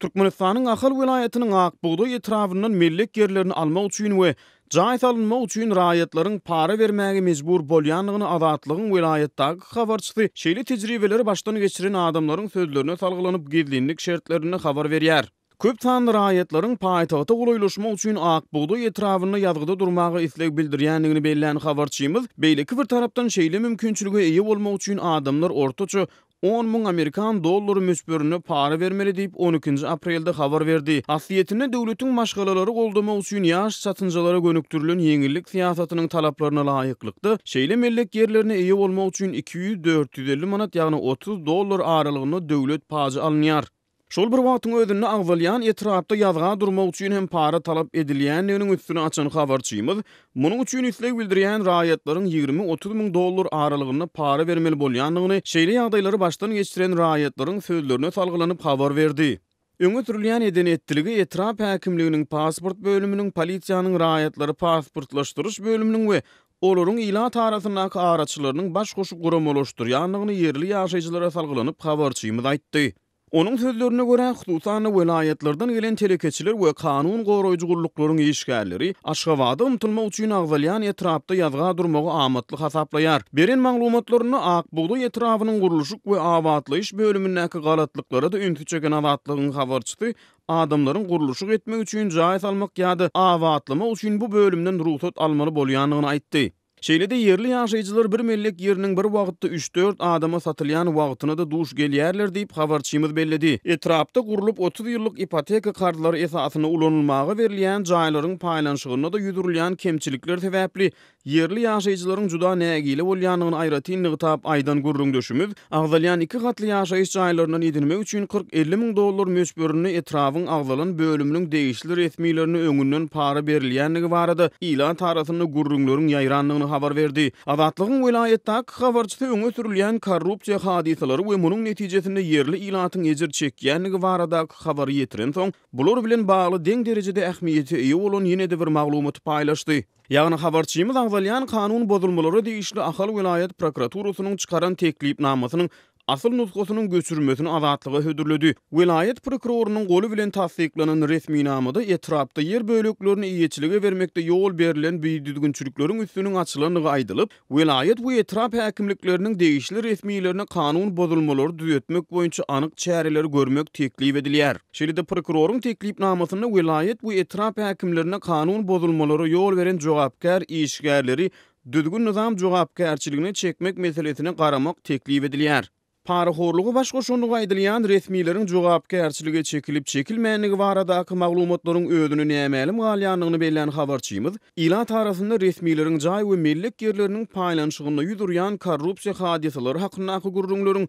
Türkmenistanyň Ahal welaýatynyň Ak bugdaý etrabyndan mellek ýerlerini almak üçin we jaý salynmak üçin raýatlaryň para bermäge mejbur bolýandygyny Azatlygyň welaýatdaky habarçysy şeýle tejribeleri başdan geçiren adamlaryň sözlerine salgylanyp gizlinlik şertlerinde habar berýär. Köp sanly raýatlaryň paýtagta golaýlaşmak üçin Ak bugdaý etrabynda ýazgyda durmaga isleg bildirýändigini bellän habarçymyz, beýleki bir tarapdan şeýle mümkinçilige eýe bolmak üçin adamlar ortaça 10 000 amerikan dollary möçberinde para bermeli diýip, on ikinji aprelde habar berdi. Aslyýetinde döwletiň maşgalalary goldamak üçin ýaş çatynjalara gönükdirilen ýeňillik syýasatynyň talaplaryna laýyklykda, şeýle mellek ýerlerine eýe bolmak üçin 200, 450 manat, ýagny 30 dollar aralygynda döwlet pajy alynýar. Şol bir wagtyň özünde agzalýan etrapda ýazga durmak üçin hem para talap edilýändiginiň üstüni açan habarçymyz, munuň üçin isleg bildirýän raýatlaryň 20-30 müň dollar aralygynda para bermeli bolýandygyny, şeýle ýagdaýlary başdan geçiren raýatlaryň sözlerine salgylanyp habar berdi. Öňe sürülýän eden-etdiligi etrap häkimliginiň pasport bölüminiň, polisiýanyň raýatlary pasportlaşdyryş bölüminiň we olaryň ilat arasyndaky araçylarynyň baş goşup guramalaşdyrýandygyny ýerli ýaşaýjylara salgylanyp habarçymyz aýtdy. Onuň sözlerine görä, hususan-da welaýatlardan gelen telekeçiler we kanun goraýjy gulluklaryň işgärleri Aşgabada ymtylmak üçin agzalýan etrapda ýazga durmagy amatly hasaplaýar. Beren maglumatlarynda Ak bugdaý etrabynyň gurluşyk we abatlaýyş bölümindäki galatlyklara-da ünsi çeken Azatlygyň habarçysy adamlaryň gurluşyk etmek üçin jaý salmak ýa-da abatlamak üçin bu bölümden rugsat almaly bolýandygyny aýtdy. Şeýle-de ýerli ýaşaýjylar bir mellek ýeriniň bir wagtda üç-dört adama satylýan wagtyna-da duş gelýärler diýip, habarçymyz belledi. Etrapda gurlup, 30 ýyllyk ipoteka karzlary esasynda ulanylmaga berilýän jaýlaryň paýlanyşygynda-da ýüz urulýan kemçilikler sebäpli Ýerli ýaşaýjylaryň juda nägile bolýandygyny aýratyn nygtap aýdan gürrüňdeşimiz, agzalýan iki gatly ýaşaýyş jaýlaryndan edinmek üçin 40-50 müň dollar möçberinde etrabyň agzalan bölüminiň degişli resmilerine öňünden para berilýändigi barada ilat arasynda gürrüňleriň ýaýrandygyny habar berdi. Azatlygyň welaýatdaky habarçysy öňe sürülýän korrupsiýa hadysalary we munuň netijesinde ýerli ilatyň ejir çekýändigi baradaky habary ýetirensoň, bular bilen bagly deň derejede ähmiýete eýe bolan ýene-de bir maglumaty paýlaşdy. Ýagny habarçymyz agzalýan kanun bozulmalara degişli Ahal welaýat prokuraturasynyň çykaran teklipnamasynyň asyl nusgasynyň göçürmesini Azatlyga hödürledi. Welaýat prokurorynyň goly bilen tassyklanan resminamada etrapda ýer böleklerini eýeçilige bermekde ýol berlen bidüzgünçilikleriň üstüniň açylandygy aýdylyp, Welaýat we etrap häkimlikleriniň degişli resmilerine kanun bozulmalary düzetmek boýunça anyk çäreleri görmek teklip edilýär. Şeýle-de prokuroryň teklipnamasynda welaýat we etrap häkimlerine kanun bozulmalara ýol beren jogapkär işgärleri düzgün-nyzam jogapkärçiligine çekmek meselesine garamak teklip edilýär. Parahorluga baş goşandygy aýdylýan resmileriň jogapkärçilige çekilip-çekilmändigi baradaky maglumatlaryň özüne nämälim galýandygyny bellän habarçymyz, ilat arasynda resmileriň jaý we mellek ýerleriniň paýlanyşygynda ýüz urýan korrupsiýa hadysalary hakyndaky gürrüňleriň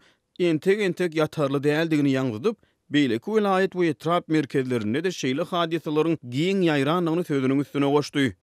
entek-entek ýatarly däldigini ýaňzydyp, beýleki welaýat we etrap merkezlerinde-de şeýle hadysalaryň giň ýaýrandygyny sözüniň üstüne goşdy.